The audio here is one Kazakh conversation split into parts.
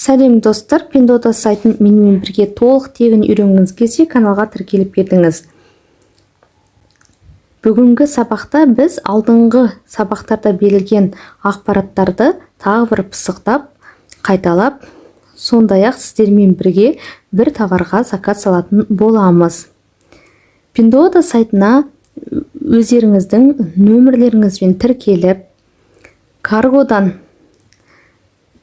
Сәлем, достар! Пиндуодуо сайтын менімен бірге толық тегін үйренгіңіз келсе, каналға тіркеліп кетіңіз. Бүгінгі сабақта біз алдыңғы сабақтарда берілген ақпараттарды тағы бір пысықтап, қайталап, сондай-ақ сіздермен бірге бір товарға заказ салатын боламыз. Пиндуодуо сайтына өздеріңіздің нөмірлеріңізбен тіркеліп, каргодан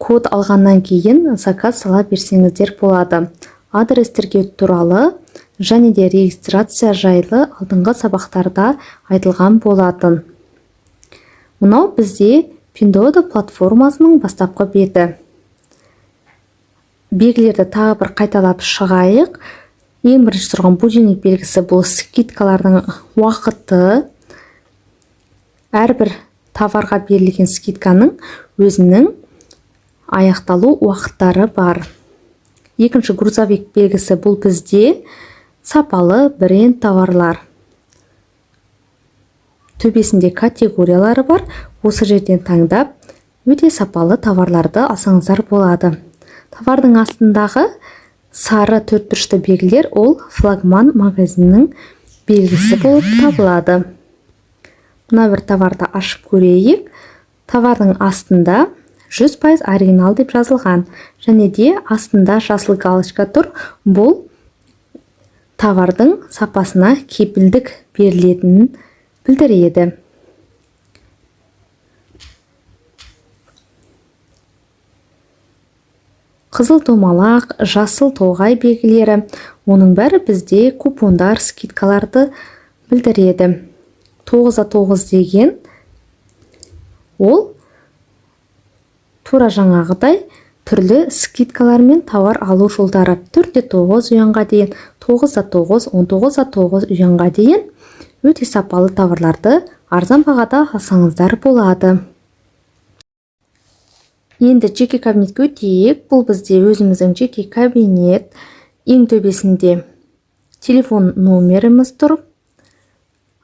код алғаннан кейін заказ сала берсеңіздер болады. Адрес тіркеу туралы және де регистрация жайлы алдыңғы сабақтарда айтылған болатын. Мынау бізде Пиндуодуо платформасының бастапқы беті. Белгілерді тағы бір қайталап шығайық. Ең бірінші тұрған будильник белгісі — бұл скидкалардың уақыты. Әрбір товарға берілген скидканың өзінің аяқталу уақыттары бар. Екінші грузовик белгісі — бұл бізде сапалы бренд товарлар. Төбесінде категориялары бар. Осы жерден таңдап, өте сапалы товарларды алсаңыздар болады. Товардың астындағы сары төртбұрышты белгілер — ол флагман магазиннің белгісі болып табылады. Мына бір товарды ашып көрейік. Товардың астында 100% оригинал деп жазылған және де астында жасыл галочка тұр. Бұл товардың сапасына кепілдік берілетінін білдіреді. Қызыл домалақ, жасыл тоғай белгілері — оның бәрі бізде купондар, скидкаларды білдіреді. 9 9 деген ол тура жаңағыдай түрлі скидкалармен тауар алу жолдары: 4 9 юанға дейін, 9 9, 19 9 юанға дейін өте сапалы товарларды арзан бағада алсаңыздар болады. Енді жеке кабинетке өтейік. Бұл бізде өзіміздің жеке кабинет. Ең төбесінде телефон номеріміз тұр.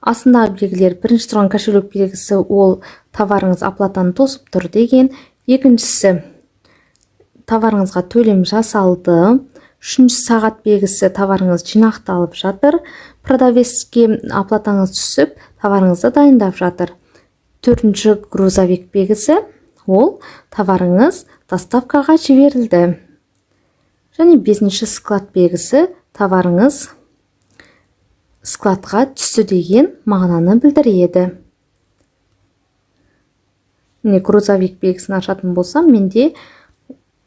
Астындағы белгілер: бірінші тұрған кошелек белгісі — ол товарыңыз оплатаны тосып тұр деген, екіншісі — товарыңызға төлем жасалды, үшінші сағат белгісі — товарыңыз жинақталып жатыр, продавецке оплатаңыз түсіп, товарыңызды дайындап жатыр, төртінші грузовик белгісі — ол товарыңыз доставкаға жіберілді және бесінші склад белгісі — товарыңыз складқа түсті деген мағынаны білдіреді. Міне, грузовик белгісін ашатын болсам, менде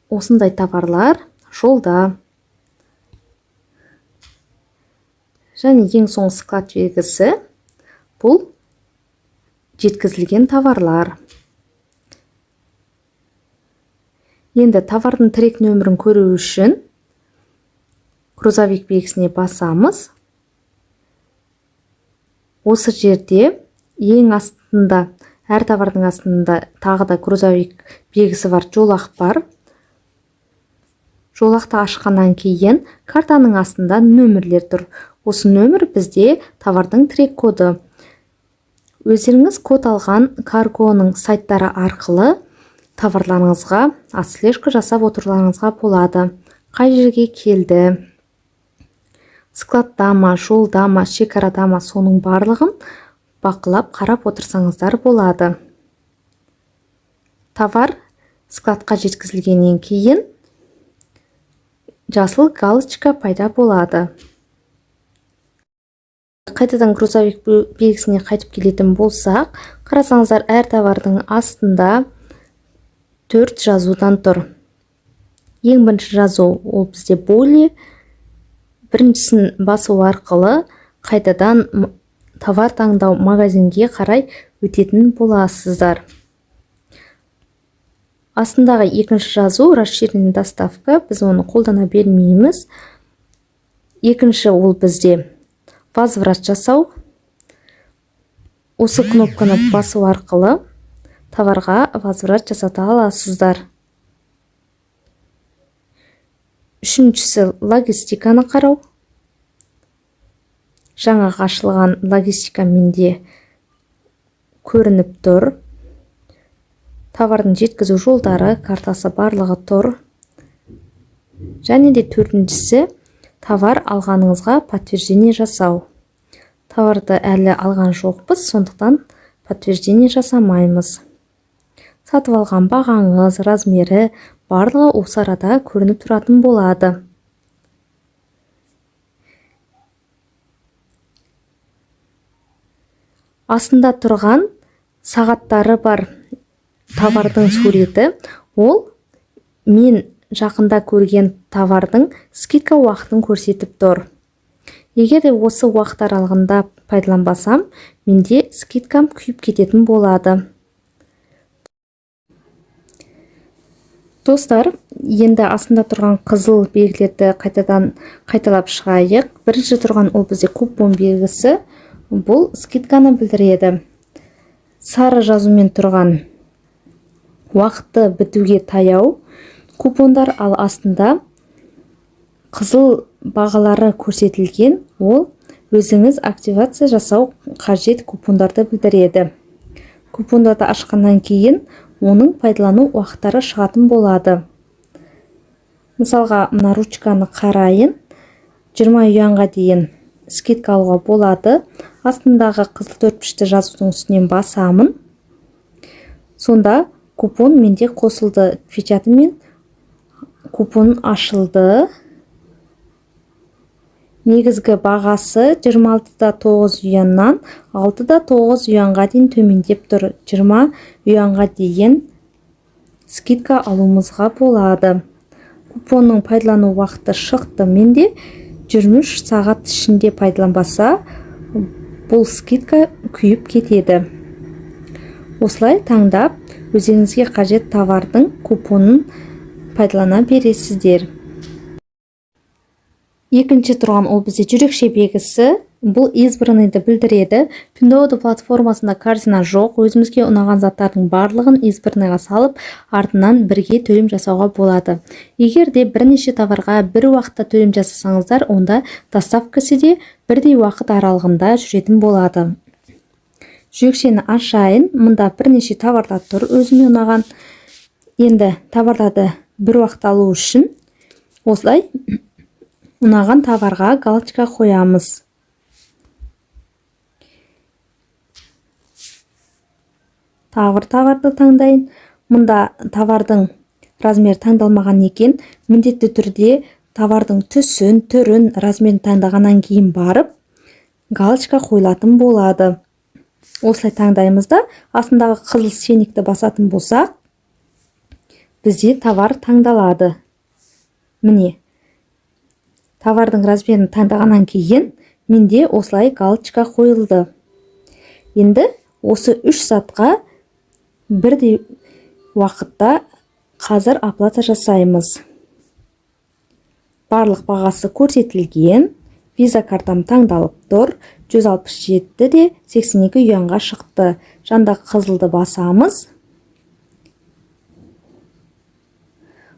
осындай товарлар жолда. Және ең соңғы склад белгісі — бұл жеткізілген товарлар. Енді товардың трек нөмірін көру үшін грузовик белгісіне басамыз. Осы жерде ең астында, әр товардың астында тағы да грузовик белгісі бар жолақ бар. Жолақты ашқаннан кейін картаның астында нөмірлер тұр. Осы нөмір бізде товардың трек коды. Өздеріңіз код алған каргоның сайттары арқылы товарларыңызға отслежка жасап отыруларыңызға болады: қай жерге келді, складта ма, жолда ма, шекарада ма, соның барлығын бақылап, қарап отырсаңыздар болады. Товар складқа жеткізілгеннен кейін жасыл галочка пайда болады. Қайтадан грузовик белгісіне қайтып келетін болсақ, қарасаңыздар, әр товардың астында төрт жазудан тұр. Ең бірінші жазу — ол бізде более. Біріншісін басу арқылы қайтадан товар таңдау магазинге қарай өтетін боласыздар. Астындағы екінші жазу — расширенный доставка, біз оны қолдана бермейміз. Екінші — ол бізде возврат жасау. Осы кнопканы басу арқылы товарға возврат жасата аласыздар. Үшіншісі — логистиканы қарау. Жаңағы ашылған логистика менде көрініп тұр. Товардың жеткізу жолдары картасы, барлығы тұр. Және де төртіншісі товар алғаныңызға подтверждение жасау. Товарды әлі алған жоқпыз, сондықтан подтверждение жасамаймыз. Сатып алған бағаңыз, размері барлығы осы арада көрініп тұратын болады. Астында тұрған сағаттары бар товардың суреті, ол мен жақында көрген товардың скидка уақытын көрсетіп тұр. Егер де осы уақыт аралығында пайдаланбасам, менде скидкам күйіп кететін болады. Достар, енді астында тұрған қызыл белгілерді қайтадан қайталап шығайық. Бірінші тұрған ол бізде купон белгісі, бұл скидканы білдіреді. Сары жазумен тұрған уақыты бітуге таяу купондар, ал астында қызыл бағалары көрсетілген, ол өзіңіз активация жасау қажет купондарды білдіреді. Купондарды ашқаннан кейін оның пайдалану уақыттары шығатын болады. Мысалға, мына ручканы қарайын, 20 юанға дейін скидка алуға болады. Астындағы қызыл төртбұрышты жазудың үстінен басамын. Сонда купон менде қосылды, печатымен купон ашылды. Негізгі бағасы 26,9 юаннан 6,9 юанға дейін төмендеп тұр. 20 юанға дейін скидка алуымызға болады. Купонның пайдалану уақыты шықты. Менде 23 сағат ішінде пайдаланбаса, бұл скидка күйіп кетеді. Осылай таңдап, өзіңізге қажет товардың купонын пайдалана бересіздер. Екінші тұрған ол бізде жүрекше белгісі. Бұл избранныйды білдіреді. Pinduoduo платформасында корзина жоқ. Өзімізге ұнаған заттардың барлығын избранныйға салып, артынан бірге төлем жасауға болады. Егер де бірнеше товарға бір уақытта төлем жасасаңыздар, онда доставкасы де бірдей уақыт аралығында жүретін болады. Жүрекшені ашайын. Мұнда бірнеше товарлар тұр, өзіме ұнаған. Енді товарларды бір уақытта алу үшін осылай ұнаған товарға галочка қоямыз. Тағы бір товарды таңдайын. Мұнда товардың размері таңдалмаған екен. Міндетті түрде товардың түсін, түрін, размерін таңдағаннан кейін барып галочка қойылатын болады. Осылай таңдаймыз да, астындағы қызыл сеникті басатын болсақ, бізде товар таңдалады. Міне, товардың размерін таңдағаннан кейін менде осылай галочка қойылды. Енді осы үш затқа бірдей уақытта қазір оплата жасаймыз. Барлық бағасы көрсетілген. Виза картам таңдалып тұр. 167,82 юанға шықты. Жанында қызылды басамыз.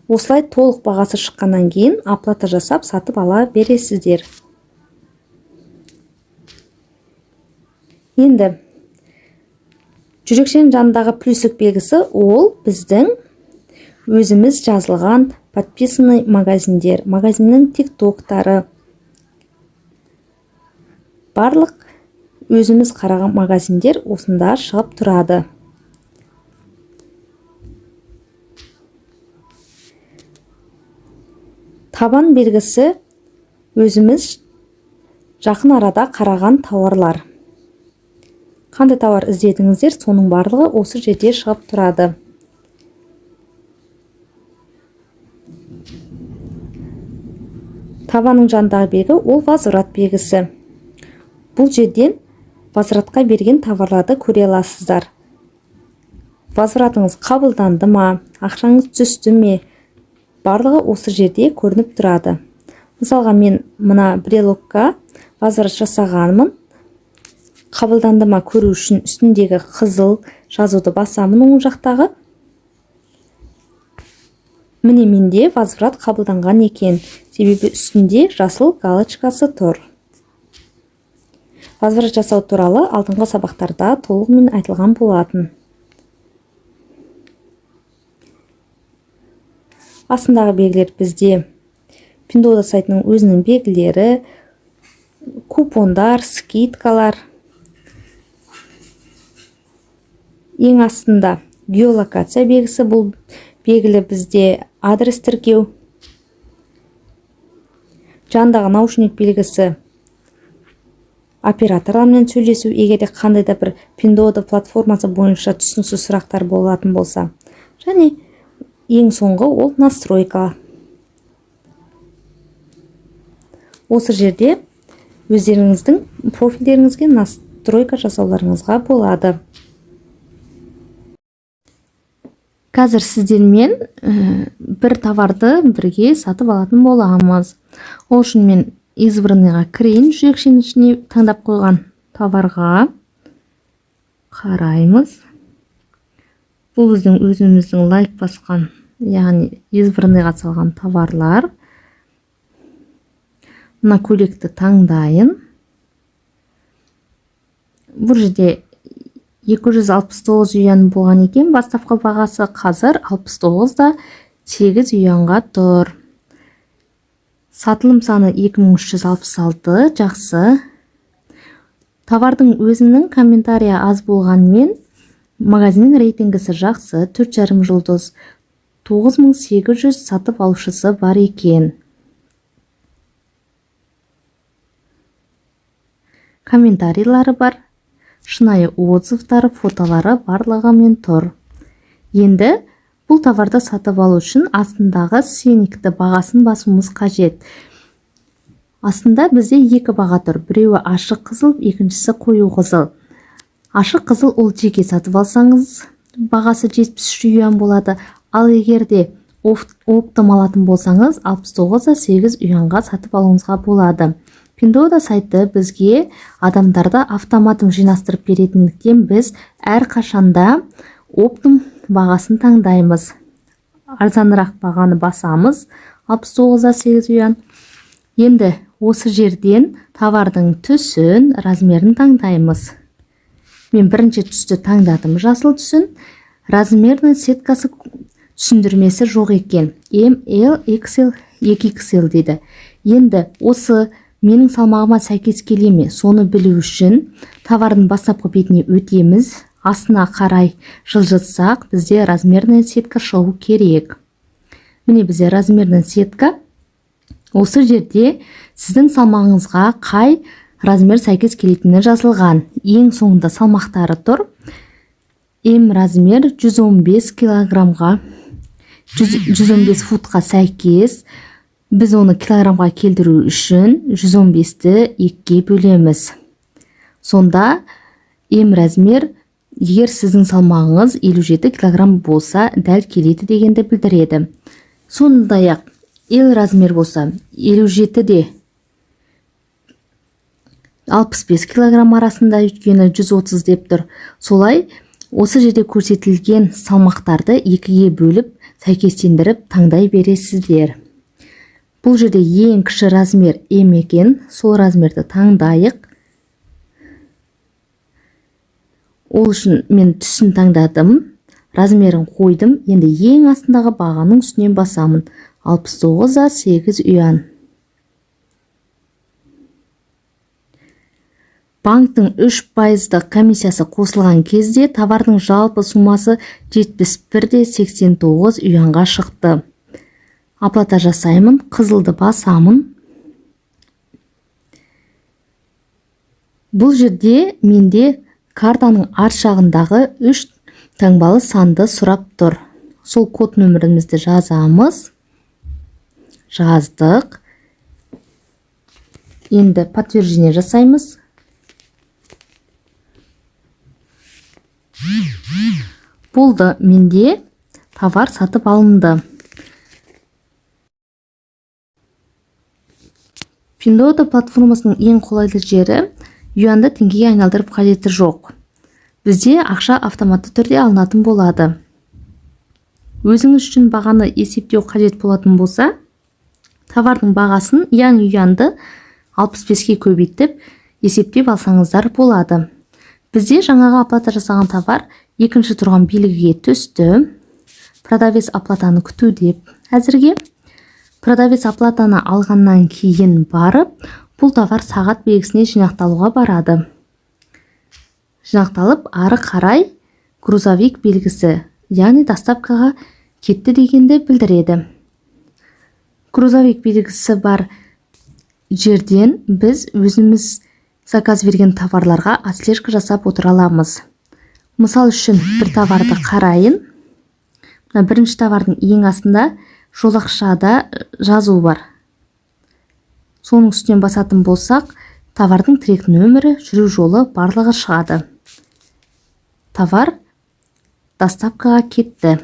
Осылай толық бағасы шыққаннан кейін оплата жасап сатып ала бересіздер. Енді жүрекшенің жанындағы плюсик белгісі ол біздің өзіміз жазылған подписанный магазиндер, магазиннің тиктоктары, барлық өзіміз қараған магазиндер осында шығып тұрады. Табан белгісі өзіміз жақын арада қараған тауарлар. Қандай тауар іздедіңіздер, соның барлығы осы жерде шығып тұрады. Табанның жанындағы белгі ол возврат белгісі. Бұл жерден возвратқа берген товарларды көре аласыздар. Возвратыңыз қабылданды ма, ақшаңыз түсті ме, барлығы осы жерде көрініп тұрады. Мысалға, мен мына брелокқа возврат жасағанмын. Қабылданды ма көру үшін үстіндегі қызыл жазуды басамын оң жақтағы. Міне, менде возврат қабылданған екен, себебі үстінде жасыл галочкасы тұр. Возврат жасау туралы алдыңғы сабақтарда толығымен айтылған болатын. Астындағы белгілер бізде Пиндуодуо сайтының өзінің белгілері, купондар, скидкалар. Ең астында геолокация белгісі, бұл белгілі бізде адрес тіркеу. Жанындағы наушник белгісі операторлармен сөйлесу, егер де қандай да бір Пиндуодуо платформасы бойынша түсініксіз сұрақтар болатын болса. Және ең соңғы ол настройка. Осы жерде өздеріңіздің профильдеріңізге настройка жасауларыңызға болады. Қазір сіздермен бір товарды бірге сатып алатын боламыз. Ол үшін мен избранныйға кірейін, жүрекшенің ішіне таңдап қойған товарға қараймыз. Бұл біздің өзіміздің лайк басқан, яғни избранныйға салған товарлар. Мына көйлекті таңдайын. Бұл жерде 269 юань болған екен бастапқы бағасы, қазір 69,8 юаньға тұр. Сатылым саны 2366, жақсы. Товардың өзінің комментария аз болғанмен магазиннің рейтингісі жақсы, 4,5 жұлдыз, 9800 сатып алушысы бар екен. Комментарийлары бар, шынайы отзывтары, фотолары барлығымен тұр. Енді бұл товарды сатып алу үшін астындағы ценникті бағасын басуымыз қажет. Астында бізде екі баға тұр. Біреуі ашық қызыл, екіншісі қою қызыл. Ашық қызыл ол жеке сатып алсаңыз бағасы 73 юань болады. Ал егер де оптом алатын болсаңыз 69,8 юаньға сатып алуыңызға болады. Пиндуодуо сайты бізге адамдарды автоматом жинастырып беретіндіктен біз әрқашанда оптом бағасын таңдаймыз. Арзанырақ бағаны басамыз, 69,8 юань. Енді осы жерден товардың түсін, размерін таңдаймыз. Мен бірінші түсті таңдадым, жасыл түсін. Размерный сеткасы түсіндірмесі жоқ екен. М, L, XL, 2XL дейді. Енді осы менің салмағыма сәйкес келе ме, соны білу үшін товардың бастапқы бетіне өтеміз. Астына қарай жылжытсақ, бізде размерная сетка шығу керек. Міне бізде размерная сетка. Осы жерде сіздің салмағыңызға қай размер сәйкес келетіні жазылған. Ең соңында салмақтары тұр. М размер 115 килограммға, 115 футқа сәйкес. Біз оны килограммға келтіру үшін 115-ті 2-ге бөлеміз. Сонда М размер, егер сіздің салмағыңыз 57 килограмм болса, дәл келеді дегенді білдіреді. Сондай-ақ L размер болса, 57-де 65 килограмм арасында, өйткені 130 деп тұр. Солай осы жерде көрсетілген салмақтарды екіге бөліп, сәйкестендіріп таңдай бересіздер. Бұл жерде ең кіші размер М екен, сол размерді таңдайық. Ол үшін мен түсін таңдадым, размерін қойдым. Енді ең астындағы бағаның үстінен басамын. 69,8 юань. Банктың 3%-дық комиссиясы қосылған кезде товардың жалпы суммасы 71,89 юаньға шықты. Оплата жасаймын, қызылды басамын. Бұл жерде менде картаның арт жағындағы 3 таңбалы санды сұрап тұр. Сол код нөмірімізді жазамыз. Жаздық. Енді подтверждение жасаймыз. Болды, менде товар сатып алынды. Пиндуодуо платформасының ең қолайлы жері юаньды теңгеге айналдырып қажеті жоқ. Бізде ақша автоматты түрде алынатын болады. Өзіңіз үшін бағаны есептеу қажет болатын болса, товардың бағасын, яғни юаньды 65-ке көбейтіп есептеп алсаңыздар болады. Бізде жаңағы оплата жасаған товар екінші тұрған белгіге түсті. Продавец оплатаны күту деп әзірге. Продавец оплатаны алғаннан кейін барып, бұл товар сағат белгісіне жинақталуға барады. Жинақталып, ары қарай грузовик белгісі, яғни доставкаға кетті дегенді білдіреді. Грузовик белгісі бар жерден біз өзіміз заказ берген товарларға отслежка жасап отыра аламыз. Мысал үшін, бір товарды қарайын. Мына бірінші товардың ең астында жолақшада жазу бар. Соның үстінен басатын болсақ, товардың трек нөмірі, жүру жолы, барлығы шығады. Товар доставкаға кетті.